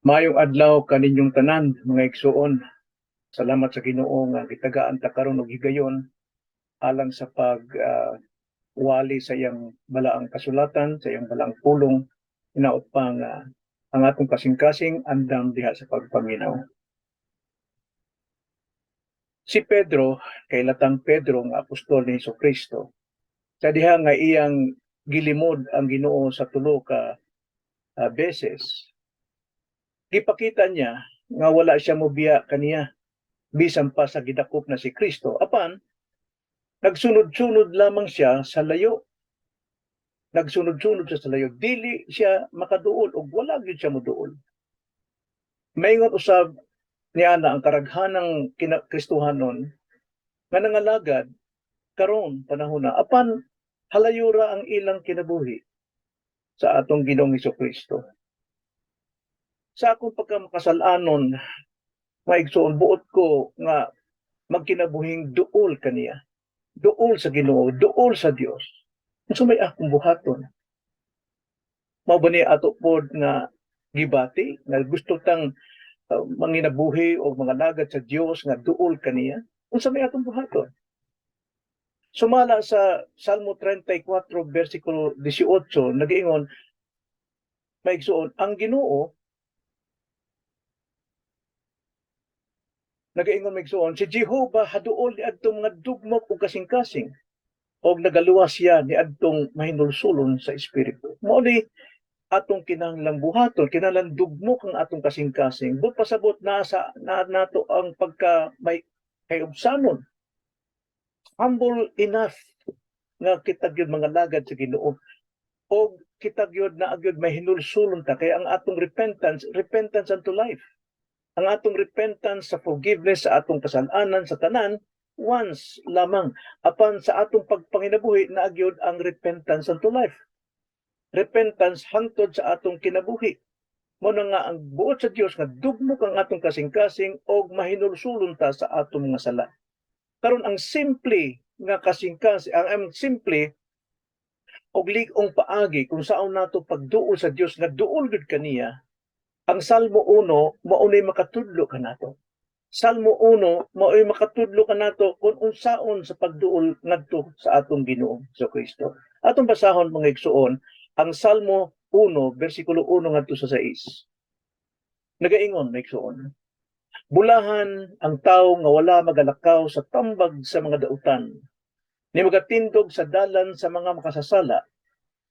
Maayong adlaw kaninyong tanan, mga igsuon. Salamat sa Ginoo nga gitagaan ta karon og higayon alang sa pag wali sa iyang balaang kasulatan, sa iyang balaang pulong, hinaot pa nga ang atong kasing-kasing andam diha sa pagpaminaw. Si Pedro, kay latang Pedro nga apostol ni Kristo, sa diha nga iyang gilimod ang Ginoo sa tulo ka beses, gipakita niya nga wala siya mobiya kaniya bisan pa sa gidakop na si Kristo. Apan nagsunod-sunod lamang siya sa layo. Nagsunod-sunod siya sa layo. Dili siya makaduol og wala gyud siya moduol. Maingon usab niana ang karaghanang Kristohanon nga nangalagad karon panahon na, apan halayura ang ilang kinabuhi sa atong Ginoong Kristo. Sa akong pagkamakasalanon, maigsoon, buot ko nga magkinabuhing duol kaniya. Duol sa Ginoo, duol sa Dios. Unsa may akong buhaton? Mao ba ni ato pod nga gibati nga gusto tang manginabuhi o mga lagad sa Dios nga duol kaniya? Unsa may atong buhaton? Sumala sa Salmo 34 versikulo 18, nagaingon, maigsoon, ang Ginoo nagaingon, maigsoon, si Jehova haduol ni adtong mga dugmok ug kasing-kasing og nagaluwas siya ni adtong mahinulsulon sa espiritu. Mao ni atong kinahanglang buhaton, kinahanglan dugmok ang atong kasing-kasing. But pasabot na sa na nato ang pagka may kayubsanon. Humble enough nga kita gyud mga lagad sa Ginoo og kita gyud na gyud may hinulsulon ta, kay ang atong repentance, repentance unto life. Ang atong repentance sa forgiveness sa atong kasalanan sa tanan, once lamang. Apan sa atong pagpanginabuhi, naa gyud ang repentance unto life. Repentance hangtod sa atong kinabuhi. Mao na nga ang buot sa Dios nga dugmok ang atong kasing-kasing og mahinulsulon ta sa atong mga sala. Karon, ang simple nga kasing-kasing, ang simple og lig-ong paagi kung saon nato pagduol sa Dios nga duol gud kaniya, ang Salmo 1 mao nay makatudlo kanato. Salmo 1 mao'y makatudlo kanato kung unsaon sa pagduol ngadto sa atong Ginoong Kristo. Atong basahon, mga igsuon, ang Salmo 1 bersikulo 1 ngadto sa 6. Nagaingon, mga igsuon: Bulahan ang tawo nga wala magalakaw sa tambag sa mga dautan, ni magatindog sa dalan sa mga makasasala,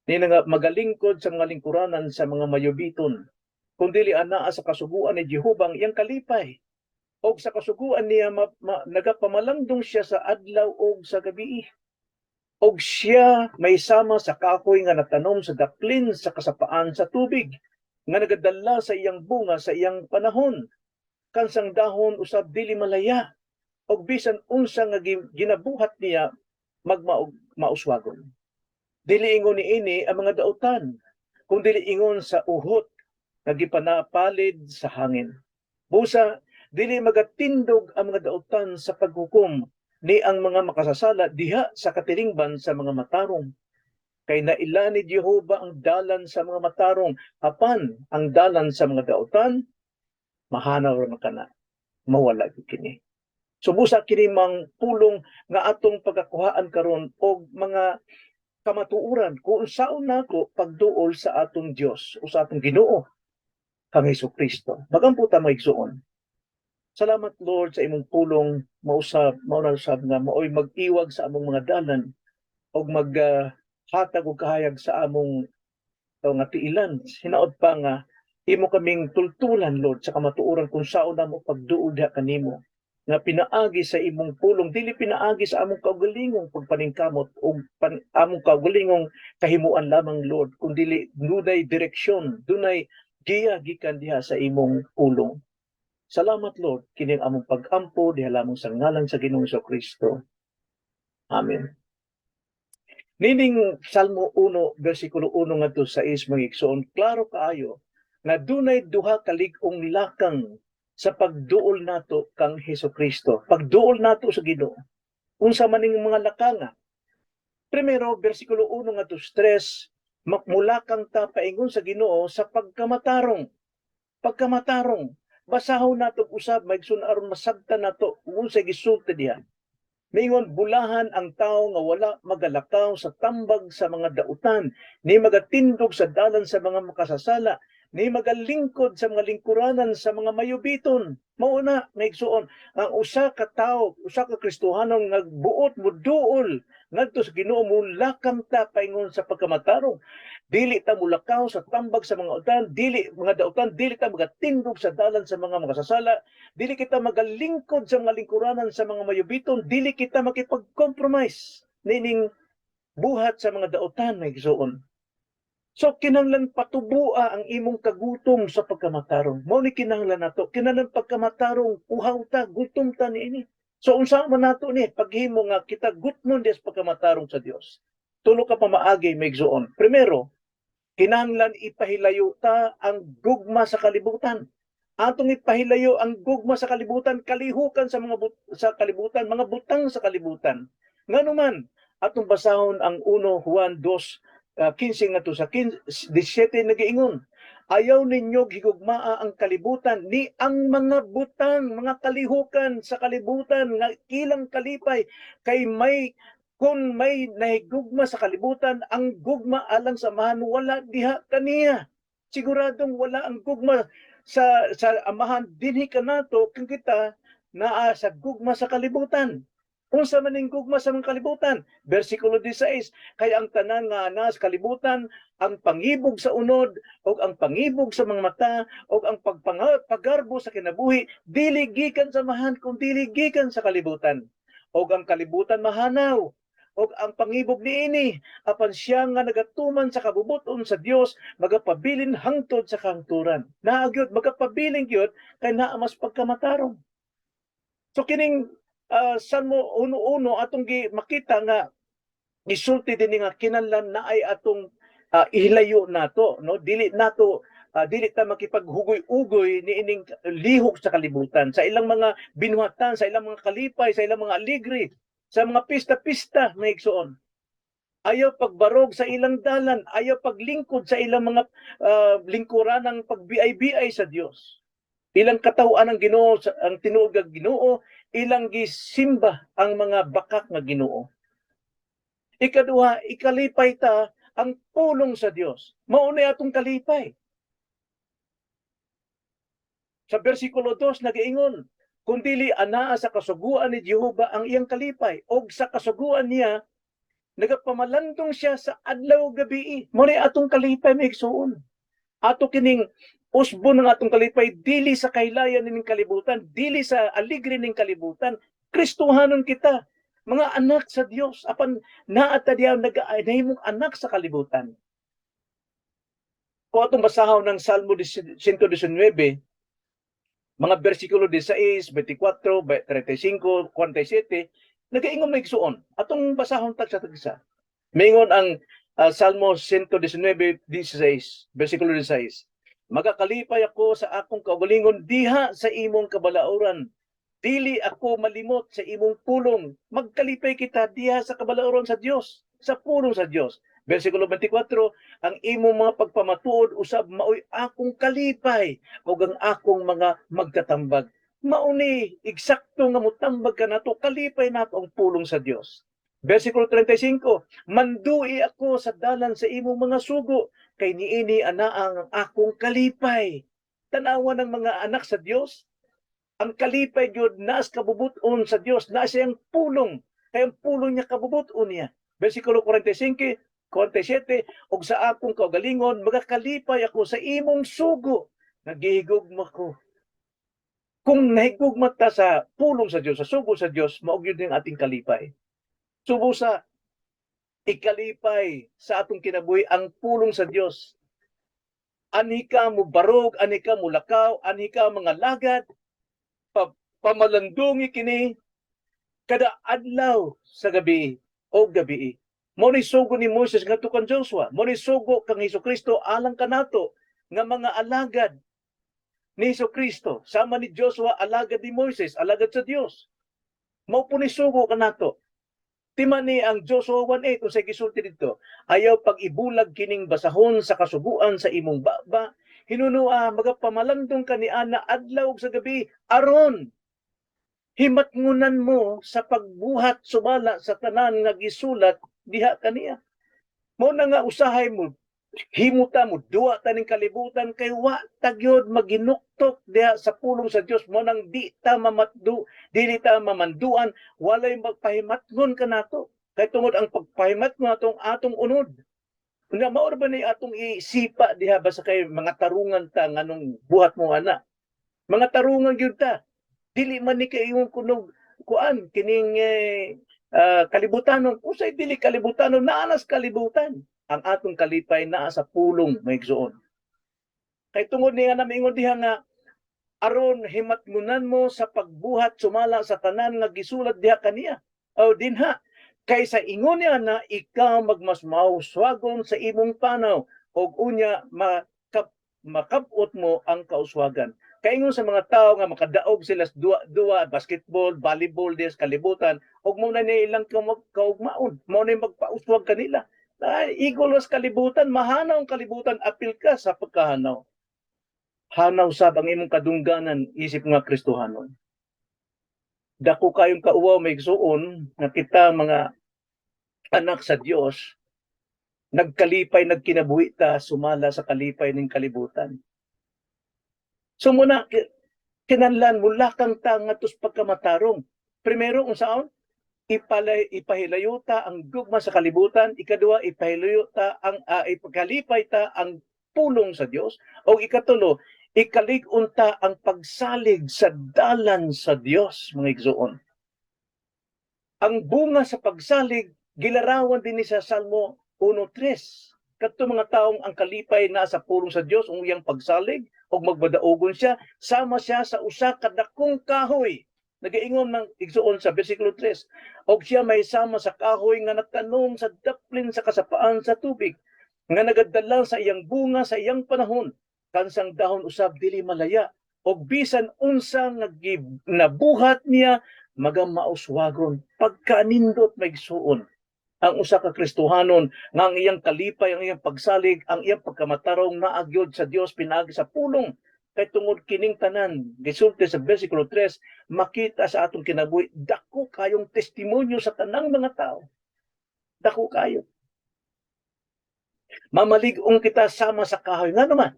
ni nga magalingkod sa mga lingkuranan sa mga mayubiton. Kundili anaa sa kasuguan ni Jehova ang iyang kalipay, og sa kasuguan niya nagapamalandong siya sa adlaw og sa gabi. Og siya may sama sa kahoy nga natanom sa daplin sa kasapaan sa tubig, nga nagadala sa iyang bunga sa iyang panahon. Kansang dahon usab dili malaya, og bisan unsa nga ginabuhat niya magmaog mauswagon. Dili ingon niini ang mga dautan, kung dili ingon sa uhot nga gipanapalid sa hangin. Busa dili magatindog ang mga dautan sa paghukom, ni ang mga makasasala diha sa katilingban sa mga matarong. Kay naila ni Jehova ang dalan sa mga matarong, apan ang dalan sa mga dautan mahanaw ra man kana, mawala gyud kini. So busa kini mang pulong nga atong pagkakuhaan karon og mga kamatuoran kung unsaon nako pagduol sa atong Dios o sa atong Ginoo kang Hesus Kristo. Magampo ta, mga igsuon. Salamat, Lord, sa imong pulong, mausab mao na usab nga maoy mag-iwag sa among mga dalan og mag hatag og kahayag sa among nga tiilan. Hinaot pa nga imo kaming tultulan, Lord, sa kamatuoran kung saon namo pagduol diha kanimo nga pinaagi sa imong pulong, dili pinaagi sa among kaugalingong pagpaningkamot o among kaugalingong kahimuan lamang, Lord, kun dili dunay direksyon, dunay giya gikan diha sa imong pulong. Salamat, Lord. Kini ang among pag-ampo diha lamang sa ngalan sa Ginoong Kristo. Amen. Nining Salmo 1 versikulo 1 ngadto sa 6, mga igsoon, klaro kaayo nga dunay duha ka lig-ong lakang sa pagduol nato kang Hesus Kristo. Pagduol nato sa Ginoo. Unsa man ning mga lakanga? Primero, versikulo 1 ngadto sa 3, mulakang ta paingon sa Ginoo sa pagkamatarong. Pagkamatarong. Basahon nato usab, mga igsoon, aron masabtan nato kung unsay gisulti diha. Mingon, "Bulahan ang tao nga wala magalakaw sa tambag sa mga dautan, ni magatindog sa dalan sa mga makasasala, ni magalingkod sa mga lingkuranan sa mga mayubiton." Mao na, mga igsoon, ang usa ka tawo, usa ka Kristohanon nga buot mo duol ngadto sa Ginoo, mulakang ta paingon sa pagkamatarong. Dili ta mulakaw sa tambag sa mga utan, dili mga dautan, dili ta magatindog sa dalan sa mga makasasala, dili kita magalingkod sa mga lingkuranan sa mga mayubiton, dili kita makipag-compromise nining buhat sa mga dautan, mga igsoon. So kinahanglan patubua ang imong kagutom sa pagkamatarong. Mao ni kinahanglan nato. Kinahanglan pagkamatarong, uhaw ta, gutom ta niini. So unsa man nato ni paghimo nga kita gutmon des pagkamatarong sa Dios? Tulo ka pamaagi, mga igsoon. Primero, kinahanglan ipahilayo ta ang gugma sa kalibutan. Atong ipahilayo ang gugma sa kalibutan, kalihukan sa kalibutan, mga butang sa kalibutan. Ngano man, atong basahon ang 1 Juan 2, 15 ngadto sa 15, 17, nagiingon, "Ayaw ninyo higugmaa ang kalibutan ni ang mga butang, mga kalihukan sa kalibutan nga ilang kalipay, kay may kung may nahigugma sa kalibutan, ang gugma alang sa Amahan wala diha kaniya." Siguradong wala ang gugma sa Amahan dinhi kanato kung kita naa sa gugma sa kalibutan. Unsa man ning gugma sa mga kalibutan? Bersikulo 16, "Kay ang tanan nga naa sa kalibutan, ang pangibog sa unod ug ang pangibog sa mga mata ug ang pagpagarbo sa kinabuhi, dili gikan sa Amahan kun dili gikan sa kalibutan. Ug ang kalibutan mahanaw ug ang pangibog niini, apan siya nga nagatuman sa kabubut-on sa Dios magapabilin hangtod sa kahangturan." Naa gyud, magapabilin gyud kay naa mas pagkamatarong. So kining Salmo 1:1, atong gi makita nga gisulti din nga kinahanglan na ay atong ihilayo nato, no? Dili nato dili ta makipaghugoy-ugoy niining lihok sa kalibutan, sa ilang mga binuhatan, sa ilang mga kalipay, sa ilang mga aligre, sa mga pista-pista, mga igsoon. Ayaw pagbarog sa ilang dalan, ayaw paglingkod sa ilang mga lingkuran ng pagbiay-biay sa Dios. Ilang katawhan ang Ginoo, ang tinuod nga Ginoo, ilang gisimba ang mga bakak nga ginoo. Ikaduha, ikalipay ta ang pulong sa Dios. Mao na atong kalipay. Sa bersikulo 2 nagaingon, "Kundili anaa sa kasuguan ni Jehova ang iyang kalipay, og sa kasuguan niya nagapamalandong siya sa adlaw ug gabi." Mao ni atong kalipay, mga igsoon. Ato kining usbon ng atong kalipay dili sa kahilayan ning kalibutan, dili sa aligre ning kalibutan. Kristohanon kita, mga anak sa Dios, apan naa ta diha nahimong anak sa kalibutan. Kung atong basahon ng Salmo 119, mga bersikulo 16, 24, 35, 47, nagaingon, mga igsoon. Atong basahon tagsa tagsa. Mingon ang Salmo 119, 16, bersikulo 16, "Magakalipay ako sa akong kaugalingon diha sa imong kabalauran. Dili ako malimot sa imong pulong." Magkalipay kita diha sa kabalauran sa Dios, sa pulong sa Dios. Bersikulo 24, "Ang imong mga pagpamatuod usab maoy akong kalipay ug ang akong mga magkatambag." Mao ni eksakto nga mutambag ka nato, kalipay nato ang pulong sa Dios. Versikulo 35, "Mandui ako sa dalan sa imong mga sugo, kay niini anaa ang akong kalipay." Tanawa ng mga anak sa Dios, ang kalipay gyud naas kabubuton sa Dios, naa siyang pulong, kay ang pulong niya kabubuton niya. Versikulo 45, 47, "Ug sa akong kaugalingon magakalipay ako sa imong sugo, nagihigugma ko." Kung nahigugma ta sa pulong sa Dios, sa sugo sa Dios, mao gyud ang ating kalipay. Subo sa ikalipay sa atong kinabuhi ang pulong sa Dios. Anhi ka mo barog, anhi ka mo lakaw, anhi ka mga lagad, pamalandungi kini kada adlaw sa gabi o gabi. Mao ni sugo ni Moises ngadto kang Joshua, mao ni sugo kang Hesukristo alang kanato nga mga alagad ni Hesukristo. Sama ni Joshua, alagad ni Moises, alagad sa Dios. Mao po ni sugo kanato. Tima ni ang Joshua 1:8 kung sa gisulti dito, "Ayaw pag-ibulag kining basahon sa kasuguan sa imong baba, Hinunua magapamalandong ka niana adlaw ug sa gabi aron himatngunan mo sa pagbuhat sumala sa tanan nga gisulat diha kaniya. Mao na nga usahay mo himuta mo duwa ta ning kalibutan kay wa ta gyud maginuktok diha sa pulong sa Dios. Mao nang di ta mamatdu, dili ta mamanduan, walay magpahimatngon kanato kay tungod ang pagpahimatngon atong atong unod. Nga mao ra ba ni atong isipa diha ba sa kay mga tarungan ta nganong buhat mo ana? Mga tarungan gyud ta. Dili man ni kay imong kunog kuan kining kalibutanon. Usay dili kalibutanon, naa nas kalibutan. Ang atong kalipay naa sa pulong, mga igsoon. Kay tungod niya na miingon diha nga aron himatngunan mo sa pagbuhat sumala sa tanan nga gisulat diha kaniya. O dinha kay sa ingon niya na ikaw magmasmauswagon sa imong panaw og unya makab-ot mo ang kauswagan. Kaingon sa mga tao nga makadaog sila sa duwa-duwa, basketball, volleyball diha sa kalibutan ug mao na ni ilang kaugmaon, mao na magpauswag kanila. Ay, igol sa kalibutan, mahanaw ang kalibutan, apil ka sa pagkahanaw. Hanaw sab ang imong kadungganan isip nga Kristohanon. Dako kayong kauwaw, mga igsuon, nga kita mga anak sa Dios nagkalipay, nagkinabuhi ta sumala sa kalipay ning kalibutan. So muna kinahanglan mulakang ta ngadto sa pagkamatarong. Primero, unsaon? Ipahilayo ta ang gugma sa kalibutan, ikaduha, ipahilayo ta ang ipakalipay ta ang pulong sa Dios, o ikatulo, ikalig-on ta ang pagsalig sa dalan sa Dios, mga igsoon. Ang bunga sa pagsalig gilarawan din ni sa Salmo 1:3. Kadto mga taong ang kalipay na sa pulong sa Dios ug iyang pagsalig ug magmadaogon siya, sama siya sa usa ka dakong kahoy. Nagaingon ng igsuon sa bersikulo 3, og siya may sama sa kahoy nga natanom sa daplin sa kasapaan sa tubig, nga nagadala sa iyang bunga sa iyang panahon, kansang dahon usab dili malaya, og bisan unsa nga nabuhat niya magamauswagon. Pagkanindot, maigsuon, ang usa ka Kristohanon nga ang iyang kalipay, ang iyang pagsalig, ang iyang pagkamatarong naa gyud sa Dios pinaagi sa pulong, kay tungod kining tanan gisulti sa bersikulo 3 makita sa atong kinabuhi, dako kayong testimonyo sa tanang mga tao. Dako kayo. Mamalig-ong kita sama sa kahoy. Nga naman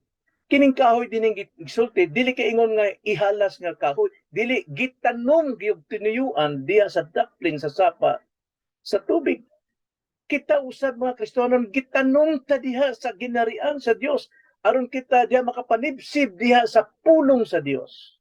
kining kahoy dining gisulti, dili kay ingon nga ihalas nga kahoy, dili, gitanom gyud, tinuyuan diha sa daplin sa sapa sa tubig. Kita usab mga Kristohanon, gitanom ta diha sa ginarian sa Dios aron kita diha makapanibsib diha sa pulong sa Dios.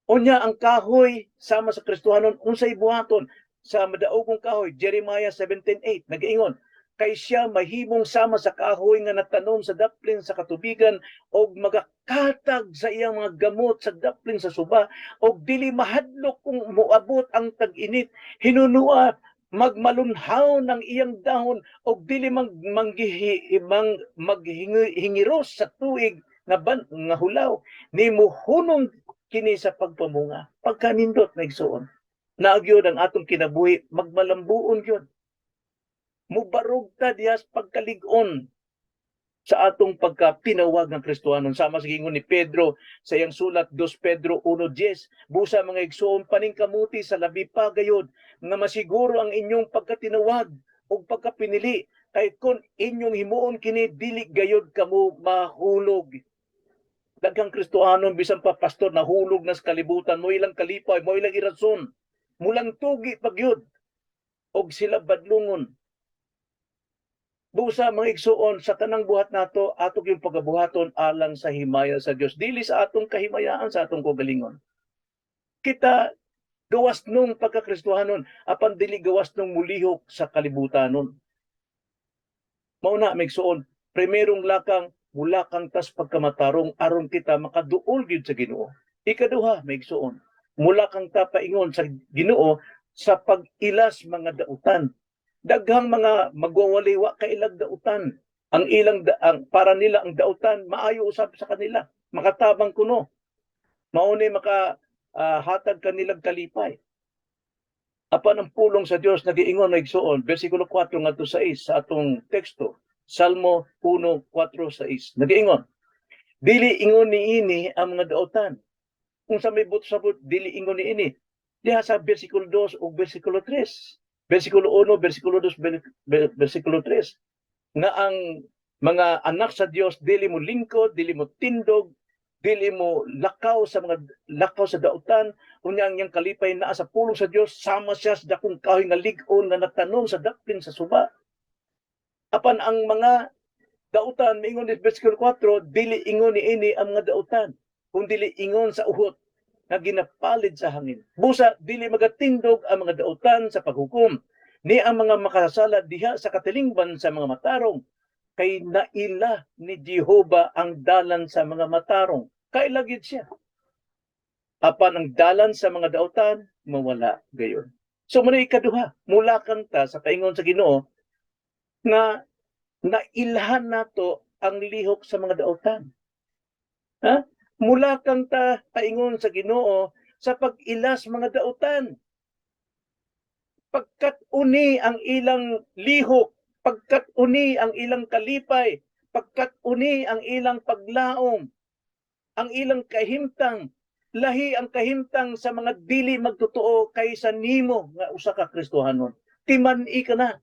Unya ang kahoy sama sa Kristohanon, unsay buhaton sa madaogong kahoy? Jeremiah 17:8 nagaingon, kay siya mahimong sama sa kahoy nga natanom sa daplin sa katubigan og magakatag sa iyang mga gamot sa daplin sa suba og dili mahadlok kung moabot ang tag-init. Hinunua magmalunhaw ng iyang dahon og dili mang manggihi mang maghingiros sa tuig nga ban nga hulaw, ni muhunong kini sa pagpamunga. Pagkanindot, na igsuon, naa gyud ang atong kinabuhi magmalambuon gyud, mubarog ta diha sa pagkalig-on sa atong pagkapinawag ng Kristohanon, sama sa gingon ni Pedro sa iyang sulat 2 Pedro 1:10, "Busa, mga igsoon, paningkamuti sa labi pa gayod nga masiguro ang inyong pagkatinawag ug pagkapinili, kay kon inyong himuon kini, dili gayod kamo mahulog." Daghang Kristohanon, bisan pa pastor, nahulog na sa kalibutan. Mo ilang kalipay, mo ilang irason, mulang tugi pagyud og sila badlungon. Busa, mga igsuon, sa tanang buhat nato, ato yung pagabuhaton alang sa himaya sa Dios, dili sa atong kahimayaan, sa atong kaugalingon. Kita gawas nung pagkakristohanon, apan dili gawas nung mulihok sa kalibutanon. Mao na, mga igsuon, primerong lakang, mulakang tas pagkamatarong aron kita makaduol gyud sa Ginoo. Ikaduha, mga igsuon, mulakang ta paingon sa Ginoo sa pag-ilas mga dautan. Daghang mga magwawali, wa kailag dautan. Ang ilang ang para nila ang dautan maayo usab sa kanila, makatabang kuno. Mao ni maka hatag kanilang kalipay. Apan ang pulong sa Dios nagiingon na, igsuon, bersikulo 4 ngadto 6 sa atong teksto, Salmo 1:4-6. Nagiingon, Dili ingon niini ang mga dautan. Unsa may buot pasabot dili ingon niini? Diha sa versikulo 2 ug versikulo 3. Versikulo 1, versikulo 2, versikulo 3. Nga ang mga anak sa Dios dili mo lingkod, dili mo tindog, dili mo lakaw sa mga lakaw sa dautan, unya ang iyang kalipay naa sa pulong sa Dios, sama siya sa dakong kahoy nga lig-on nga natanom sa dapin sa suba. Apan ang mga dautan, miingon ni versikulo 4, dili ingon niini ang mga dautan, kung dili ingon sa uhot nga ginapalid sa hangin. Busa dili magatindog ang mga dautan sa paghukom, ni ang mga makasasala diha sa katilingban sa mga matarong, kay naila ni Jehova ang dalan sa mga matarong. Kaila gyud siya. Apan ang dalan sa mga dautan, mawala gayon. So mao ikaduha, mulakang ta sa paingon sa Ginoo nga nailhan nato ang lihok sa mga dautan. Ha? Mulakang ta paingon sa Ginoo sa pag-ilas mga dautan. Pagkat uni ang ilang lihok, pagkat uni ang ilang kalipay, pagkat uni ang ilang paglaom, ang ilang kahimtang, lahi ang kahimtang sa mga dili magtotoo kaysa nimo nga usa ka Kristohanon. Timan-i ka na.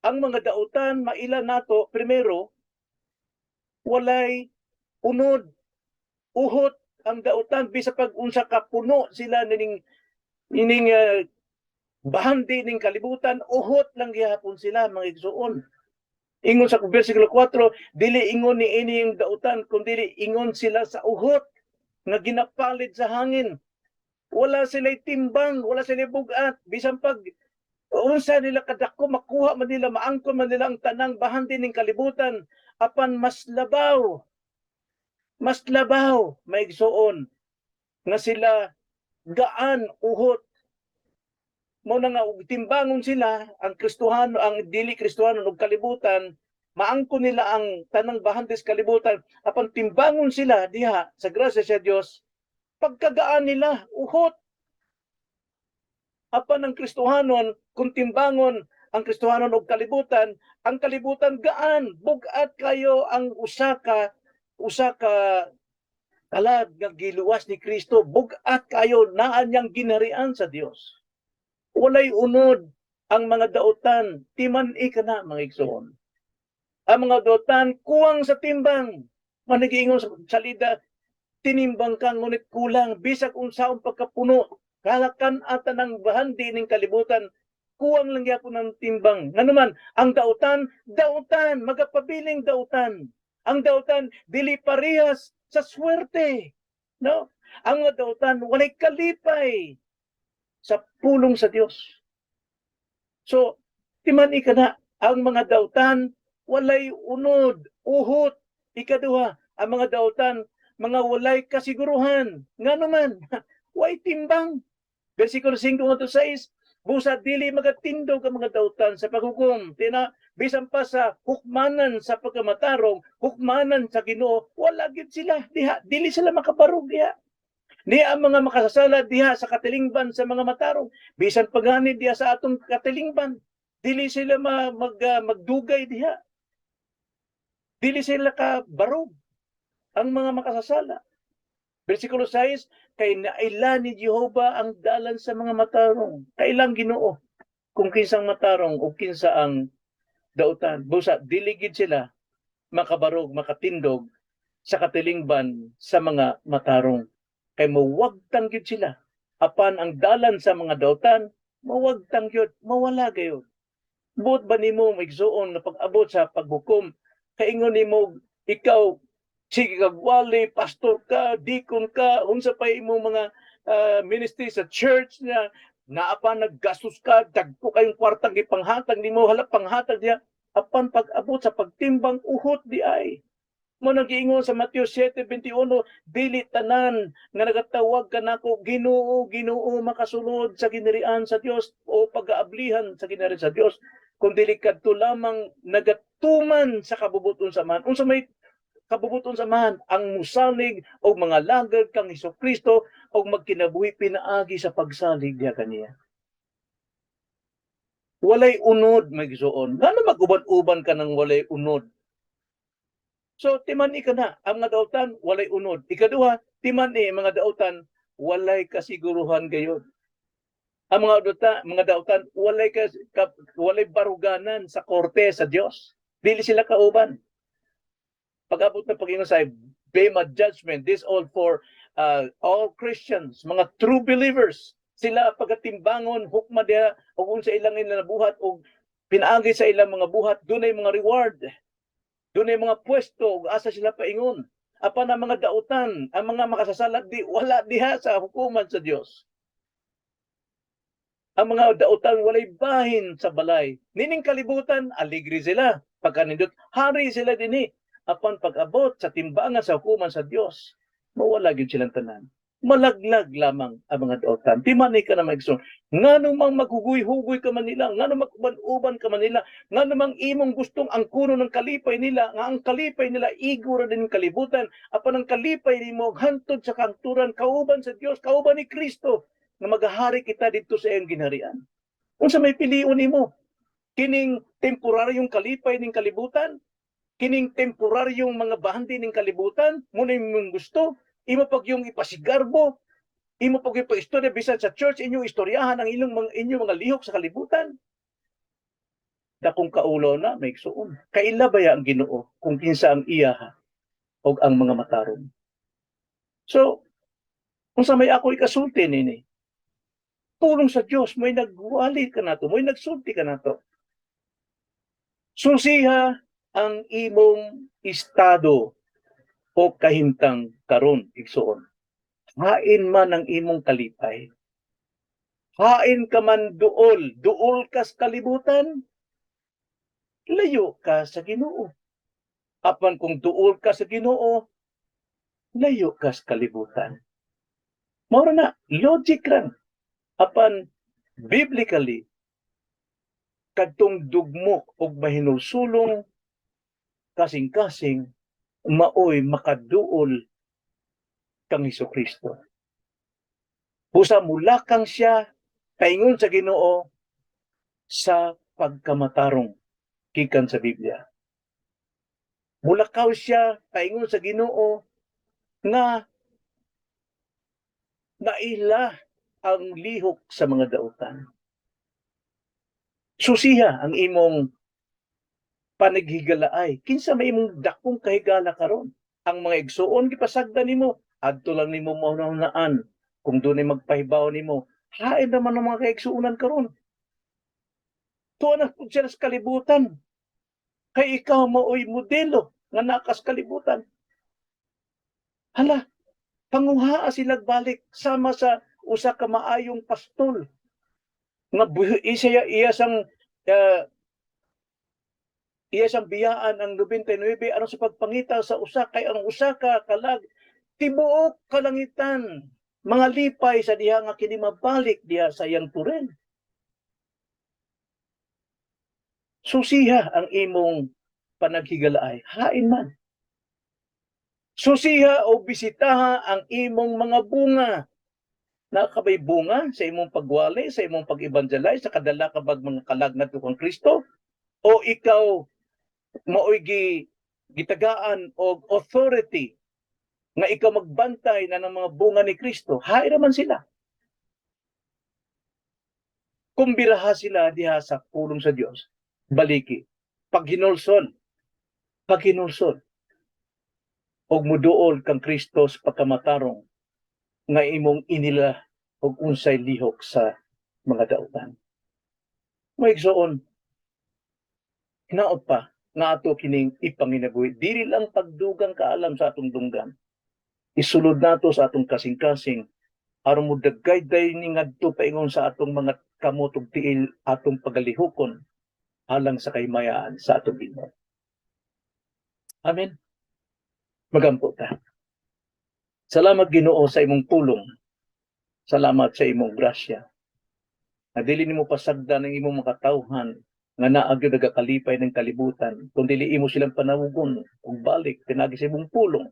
Ang mga dautan maila nato primero, walay unod, uhot ang dautan bisa pag unsa ka puno sila nining ining bahandi ning kalibutan, uhot lang gihapon sila, mga igsuon. Ingon sa versikulo 4, dili ingon ni ini yung dautan, kundi ingon sila sa uhot nga ginapalid sa hangin. Wala sila timbang, wala sila bugat, bisan pag unsa nila kadako, makuha man nila, maangkon man nila ang tanang bahandi ning kalibutan, apan mas labaw, maigsuon, nga sila gaan, uhot. Mao na nga og timbangon sila ang Kristohano, ang dili Kristohano ug kalibutan, maangkon nila ang tanang bahandi sa kalibutan, apan timbangon sila diha sa grasya sa Dios, pagkagaan nila, uhot. Apan ang Kristohanon, kung timbangon ang Kristohanon og kalibutan, ang kalibutan gaan, bugat kayo ang usa ka kalag nga giluwas ni Kristo, bugat kayo naa niyang ginharian sa Dios. Walay unod ang mga dautan, timan-i ka na, mga igsoon. Ang mga dautan kuwang sa timbang. Managiingon sa salida, tinimbang ka ngunit kulang, bisag unsaon pagkapuno, kalakan ata ng bahandi ning kalibutan, kuwang lang gyapon ang timbang. Nganuman, ang dautan, dautan, magapabiling dautan. Ang dautan, dili parehas sa swerte. No? Ang mga dautan, walay kalipay sa pulong sa Dios. So, timan-i ka na, ang mga dautan, walay unod, uhot. Ikaduha, ang mga dautan, mga walay kasiguruhan. Nga naman, way timbang. Versikulo 5 to 6, busa dili magatindog ang mga dautan sa paghukom. Tina, bisan pa sa hukmanan sa pagkamatarong, hukmanan sa Ginoo, wala gid sila diha, dili sila makabarog diha. Ni ang mga makasasala diha sa katilingban sa mga matarong, bisan pa gani diha sa atong katilingban, dili sila magdugay diha. Dili sila ka barog ang mga makasasala. Versikulo 6, kay naila ni Jehova ang dalan sa mga matarong. Kailang Ginoo kung kinsang matarong o kinsa ang dautan. Busa dili gid sila makabarog, makatindog sa katilingban sa mga matarong. Kay mawagtang gyud sila. Apan ang dalan sa mga dautan, mawagtang gyud, mawala gayud. Buot ba nimo, maigsuon, na pag-abot sa paghukom, kaingon nimo ikaw sige kag wali, pastor ka, deacon ka, unsa pa imong mga ministry sa church na naa pa naggastos ka, dagko kayong kwartang gipanghatag nimo, hala panghatag diha, apan pag-abot sa pagtimbang, uhot di ay. Mao nang giingon sa Mateo 7:21, dili tanan nga nagatawag kanako, "Ginoo, Ginoo," makasulod sa ginharian sa Dios o pag-aablihan sa ginharian sa Dios, kun dili kadto lamang nagatuman sa kabubuton sa Amahan. Unsa may kabubuton sa Amahan? Ang musalig og mga lagad kang Hesukristo og magkinabuhi pinaagi sa pagsalig diha kaniya. Walay unod, maigsuon. Ngano mag-uban-uban ka ng walay unod? So timan-i ka na ang mga dautan walay unod. Ikaduha, timan-i mga dautan walay kasiguruhan gayod. Ang mga dautan walay baruganan sa korte sa Dios. Dili sila kauban. Pag-abot na pag-ingon sa Bema judgment, this all for all Christians, mga true believers. Sila pagatimbangon, hukma diha ug unsa ilang nabuhat ug pinaagi sa ilang mga buhat, dunay mga reward. Dunay mga pwesto ug asa sila paingon. Apan ang mga dautan, ang mga makasasala di wala diha sa hukuman sa Dios. Ang mga dautan walay bahin sa balay. Nining kalibutan, aligre sila. Pagkanindot, hari sila dinhi. Apan pag-abot sa timbangan sa hukuman sa Dios, mawala gyud silang tanan. Malaglag lamang ang mga dautan. Timan-i ka na, mga igsoon. Ngano mang maghugoy-hugoy ka man nila, ngano mag-uban-uban ka man nila, ngano mang imong gustong ang kuno ng kalipay nila, nga ang kalipay nila igo ra din ng kalibutan, apan ang kalipay nimo hantod sa kangturan, kauban sa Dios, kauban ni Kristo, nga magahari kita didto sa iyang ginharian. Unsa may pilion nimo? Kining temporaryong kalipay ning kalibutan? Kining temporaryong mga bahandi ning kalibutan? Muna imong gusto? Imo pag yung ipasigarbo? Imo pag yung paistorya bisan sa church, inyong istoryahan ang inyong mga lihok sa kalibutan? Dakong kaulo na, may igsuon. Kaila baya ang Ginoo kung kinsa ang iyaha og ang mga matarong? So, unsa may ako ikasulti nini? Pulong sa Dios, may nagwali ka nato, may nagsulti ka nato. Susiha ang imong estado o kahimtang karon, igsuon. Hain man ang imong kalipay. Hain ka man duol, duol ka sa kalibutan, layo ka sa Ginoo. Apan kung duol ka sa Ginoo, layo ka sa kalibutan. Mao na, logic lang. Apan biblically, kadtong dugmok og mahinulsulong kasing-kasing maoy makaduol kang Kristo. Busa mulakang siya paingon sa Ginoo sa pagkamatarong gikan sa Biblia. Mulakaw siya paingon sa Ginoo nga naila ang lihok sa mga dautan. Susiha ang imong panaghigalaay. Kinsa may imong dakong kahigala karon? Ang mga igsuon gipasagdan nimo, adto lang nimo mahunahunaan kung dunay magpahibaw nimo. Hain naman ang mga kaigsuonan karon. Tuwa na pud sila sa kalibutan. Kay ikaw maoy modelo nga nakas kalibutan. Hala, panguhaa sila balik sama sa usa ka maayong pastol nga isa iya siyang biyaan ang 99 aron sa pagpangita sa usa, kay ang usa ka kalag, tibuok kalangitan mga lipay sa diha nga kini mabalik diha sa iyang turen. Susiha ang imong panaghigalaay, hain man. Susiha o bisitaha ang imong mga bunga. Nakabay bunga sa imong pagwali, sa imong pag-evangelize, sa kadala ka bag mga kalag ngadto kang Kristo, o ikaw maoy gitagaan og authority nga ikaw magbantay na ng mga bunga ni Kristo, hain man sila. Kung biraha sila diha sa pulong sa Dios, baliki. Paghinulsol, paghinulsol, og muduol kang Kristo sa pagkamatarong nga imong inila og unsay lihok sa mga dautan. Mga igsoon, hinaot pa nga ato kining ipanginabuhi. Dili lang pagdugang kaalam sa atong dunggan. Isulod nato sa atong kasing-kasing aron mo dagayday ni ngadto paingon sa atong mga kamot ug tiil atong pagalihukon alang sa kahimayaan sa atong Ginoo. Amen. Magampo ta. Salamat, Ginoo, sa imong pulong. Salamat sa imong grasya. Na dili nimo pasagdan ang imong makatawhan nga naa gyud nagakalipay ng kalibutan kung dili imo silang panawgon ug balik pinagi sa imong pulong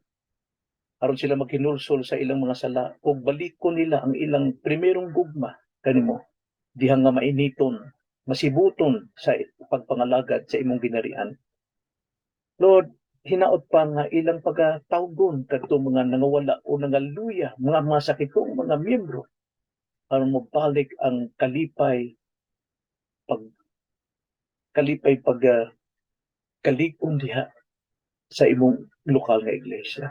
aron sila maghinulsol sa ilang mga sala ug balikon nila ang ilang primerong gugma kanimo diha nga mainiton, masibuton sa pagpangalagad sa imong ginarian. Lord, Hinaot pa nga ilang pagatawgon kadtong mga nangawala o nangaluya, mga masakitong mga miyembro aron mobalik ang kalipay pag kalig-on diha sa imong lokal nga iglesia.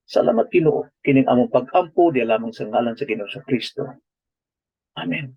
Salamat, Ginoo. Kining among pag-ampo diha lamang sa ngalan sa Ginoo sa Kristo. Amen.